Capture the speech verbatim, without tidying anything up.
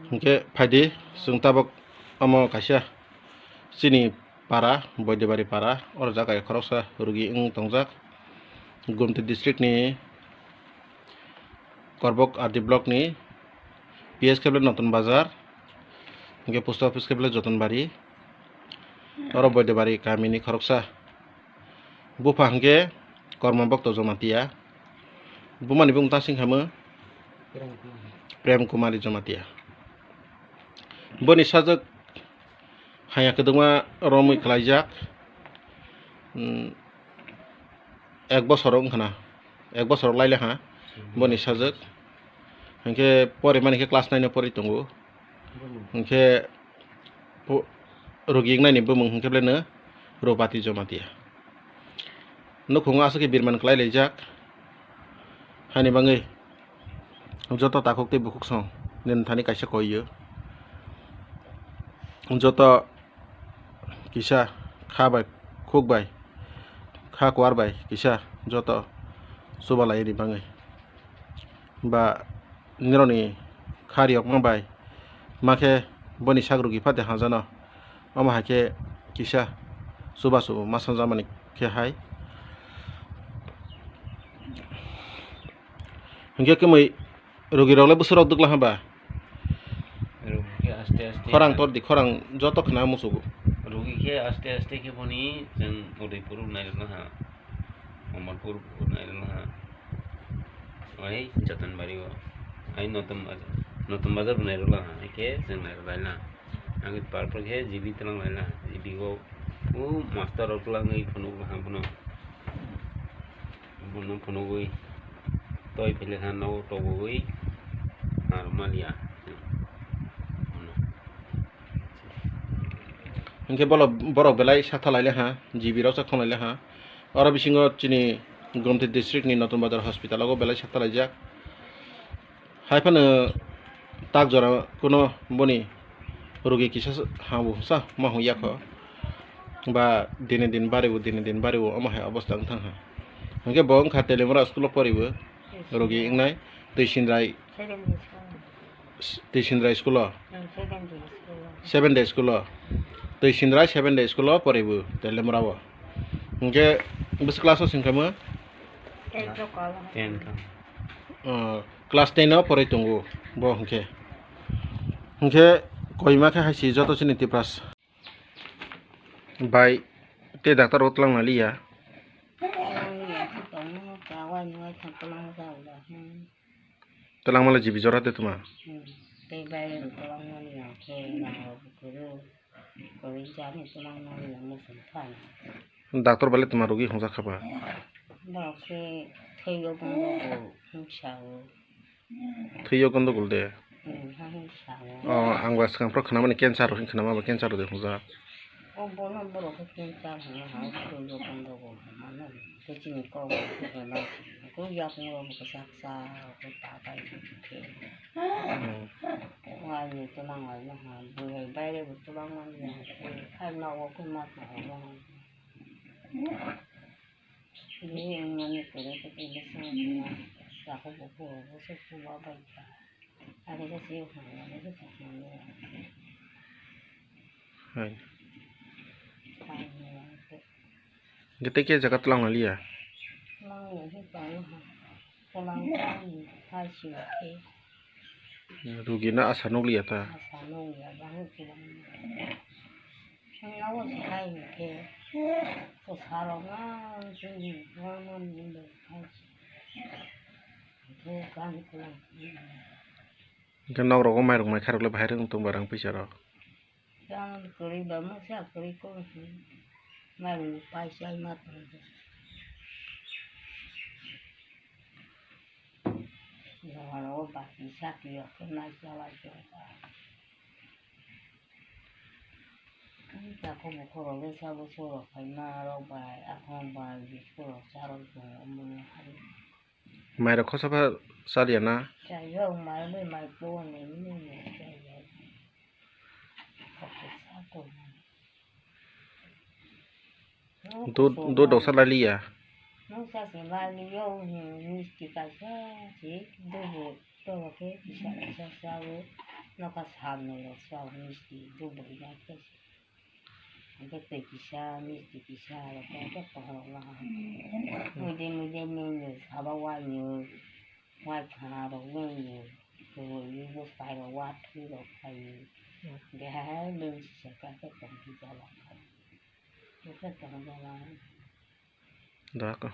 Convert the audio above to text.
Hwnkhe phaidi, chwng tabok omo kaisa chini para, Boidebari para, oro jaga khoroksa rugi wng tongjak. Gumti district ni Korbok R D block ni P S khe belai Notun Bazar, hwnkhe post office khe belai Jotonbari, oro Boidebari kamini khoroksa. Bupha hwnkhe Korma Bokto Jomatia. Bumani bumung ta singkha mo Prem Kumari Jomatia. Boni sajwk haya kwdwkma romwi khlaijak. Hmm, ek bosor wngkha na, ek bosor laile ha boni sajwk. Hwnkhe porimani khe class nine o pori tongo. Hwnkhe po-, rugi wngnai ni bumung hwnkhe belai no Rupati Jomatia. Nukhungo aswk khe birman kwlai laijak. Hani bangwi joto takhuk tei bukhuk song nini thani kaisa koi o. Joto kisa kha bai, khuk bai, kha kuar bai kisa joto chuba lai ni bangwi. Ba nirokni kha riyokma bai ma khe boni sak rugi phate hamjano. Omo hai khe kisa chubachu ma sanjakmani khe hai. Hwnkhe kwmwi rugirok le bwswk rok dwkla ha ba? Rugi khe aste aste Khorang tor di, khorang joto khna muchugo. Rugi khe aste aste khe boni chwng Udaipur nairwkna ha, Amarpur nairwkna ha. Oi Jotonbari o. Ai Notun Bazar, Notun Bazar bo nairwkla ha, hai khe chwng nairwk laila. Ang par par khe G B twlang laila, G B o o master rok twlangwi phunuk ha bono. Bono phunugwi toi philekha nogo tobogwi ar maliya. Hwnkhe bolo-, borok belai sakthalaile ha, G B rok sa khonlaile ha. Oro bisingo chini Gomti district ni Notun Bazar hospital o belai sakthalaijak. Hai phano tak jora kuno boni rugi kisa s-, ha bo sa ma hung yakho. Ba dini din baribo, dini din baribo, omo hai obostha wng thang ha. Hwnkhe bo wngkha Telimura school o poribo, rugi wngnai, twi sindrai. Twisindra school o? Seven day school o. Twisindra seven day school o poribo Telemra o. Hwnkhe bwswk class o singkha mo? Ten kha. O, class ten o poroi tongo bo hwnkhe. Hwnkhe koima khe hai si joto chini Tipras. Bai tei doctor o twlang naliya. Twlangmale G B jora de tuma. Hmm. Tei bai twlangmani ang khe rang rok kwrwi, kwrwi jani twlangmani ang muchung thani. Doctor bai le tuma rugi hwnjak kha ba? Borok khe thwiyo gundogol hwnsa o. Thwiyo gundogol de? Hmm, ha hwnsa o. O, ang ba swkang phuru khwnamani cancer rok hwn khwnama ba cancer rok de hwnjak. O bono borok khe cancer hwnwi ha o thwiyo gundogol hwnmano. Khe chini kok rok khe belai khe yakung rok kwchak cha khe ta bai khe. Hmm. Wngya twlang laina ha bwrwi baire bo twlang manya khe khai nogo khe ma tongma. Bini wngmani kwrwi khe tei bwswk wngya. Takhuk bukhuk rok bwswk chuba bai kha. Ani khe se hwnwi ani khe se hwnwi. Hai. Hwnwi khe. Hwnkhe tei khe jaga twlang naliya? Twlang ya khe tong ha. Twlang tong hai sima khe. Rugi no asa nukliya ta? Asa nukliya, bahai twlang. Thangnago se hai hwnkhe, kwsa rok ma chini ma ma ni bai hai se. Hwnkhe gani kwlang. Hwnkhe nok rogo mai rok mai kha rok le bahai rok tong ba rang puisa rok. Yang kwrwi ba masa kwrwi kok mai rok paisa ma tong. Jora o bati sati o khe nai chalai tongkha. Takhuk bukhuk rok le sabo soro khaima rok bai aphang bai biskut rok cha rok tongo omo hai. Mai rok khosa pha chaliya na? Chayok mai bai mai po ni ni ni chayok. Kok sa tongmani. Dud, dud rok sa laliya? Noksa se laliyo, hmm, misti kaisa se, dud bo tobo khe kisa kisa chawi. Nokha sal nwi rok chao misti duk bwrwi bai khe se. Hwnkhe twi kisa misti kisa rok khe hwnkhe pohor rok no ha. Muide muide nini sabo wainwi wai khana rok nini kwrwi bwsai rok watwi rok phaiwi. Behai nini sisaka khe tongwi jala khai. Khe tong jala. Dako.